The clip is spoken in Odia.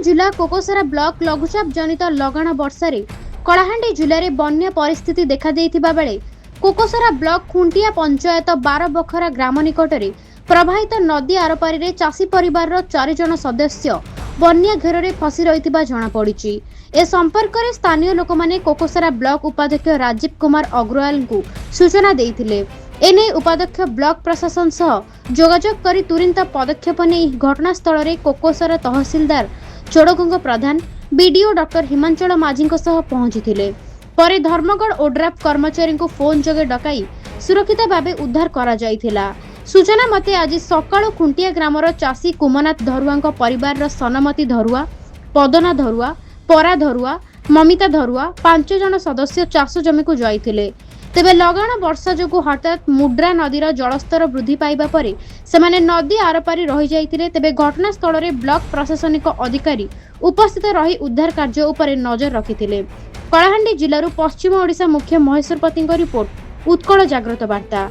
ଜିଲ୍ଲା କୋକସରା ବ୍ଲକ ଲଘୁଚାପ ଜନିତ ଲଗାଣ ବର୍ଷାରେ କଳାହାଣ୍ଡି ଜିଲ୍ଲାରେ ବନ୍ୟା ପରିସ୍ଥିତି ଦେଖାଦେଇଥିବା ବେଳେ କୋକସରା ବ୍ଲକ ଖୁଣ୍ଟିଆ ପଞ୍ଚାୟତ ବାରବଖରା ଗ୍ରାମ ନିକଟରେ ପ୍ରବାହିତ ନଦୀ ଆରପାରିରେ ଚାଷୀ ପରିବାରର 4 ଜଣ ସଦସ୍ୟ ବନ୍ୟା ଘେରରେ ଫସି ରହିଥିବା ଜଣାପଡ଼ିଛି। ଏ ସମ୍ପର୍କରେ ସ୍ଥାନୀୟ ଲୋକମାନେ କୋକସରା ବ୍ଲକ ଉପାଧ୍ୟକ୍ଷ ରାଜୀବ କୁମାର ଅଗ୍ରୱାଲଙ୍କୁ ସୂଚନା ଦେଇଥିଲେ। ଏନେଇ ଉପାଧ୍ୟକ୍ଷ ବ୍ଲକ ପ୍ରଶାସନ ସହ ଯୋଗାଯୋଗ କରି ତୁରନ୍ତ ପଦକ୍ଷେପ ନେଇ ଘଟଣାସ୍ଥଳରେ କୋକସରା ତହସିଲଦାର ଚୋଡ଼ଗଙ୍ଗ ପ୍ରଧାନ, ବିଡିଓ ଡକ୍ଟର ହିମାଞ୍ଚଳ ମାଝୀଙ୍କ ସହ ପହଞ୍ଚିଥିଲେ। ପରେ ଧର୍ମଗଡ଼ ଓଡ୍ରାଫ କର୍ମଚାରୀଙ୍କୁ ଫୋନ୍ ଯୋଗେ ଡକାଇ ସୁରକ୍ଷିତ ଭାବେ ଉଦ୍ଧାର କରାଯାଇଥିଲା। ସୂଚନା ମତେ, ଆଜି ସକାଳୁ ଖୁଣ୍ଟିଆ ଗ୍ରାମର ଚାଷୀ କୁମନାଥ ଧରୁଆଙ୍କ ପରିବାରର ସନମତି ଧରୁଆ, ପଦନା ଧରୁଆ, ପରା ଧରୁଆ, ମମିତା ଧରୁଆ 5 ଜଣ ସଦସ୍ୟ ଚାଷ ଜମିକୁ ଯାଇଥିଲେ। ତେବେ ଲଗାଣ ବର୍ଷା ଯୋଗୁଁ ହଠାତ୍ ମୁଡ୍ରା ନଦୀର ଜଳସ୍ତର ବୃଦ୍ଧି ପାଇବା ପରେ ସେମାନେ ନଦୀ ଆରପାରି ରହିଯାଇଥିଲେ। ତେବେ ଘଟଣାସ୍ଥଳରେ ବ୍ଲକ ପ୍ରଶାସନିକ ଅଧିକାରୀ ଉପସ୍ଥିତ ରହି ଉଦ୍ଧାର କାର୍ଯ୍ୟ ଉପରେ ନଜର ରଖିଥିଲେ। କଳାହାଣ୍ଡି ଜିଲ୍ଲାରୁ ପଶ୍ଚିମ ଓଡ଼ିଶା ମୁଖ୍ୟ ମହେଶ୍ୱର ପତିଙ୍କ ରିପୋର୍ଟ, ଉତ୍କଳ ଜାଗ୍ରତ ବାର୍ତ୍ତା।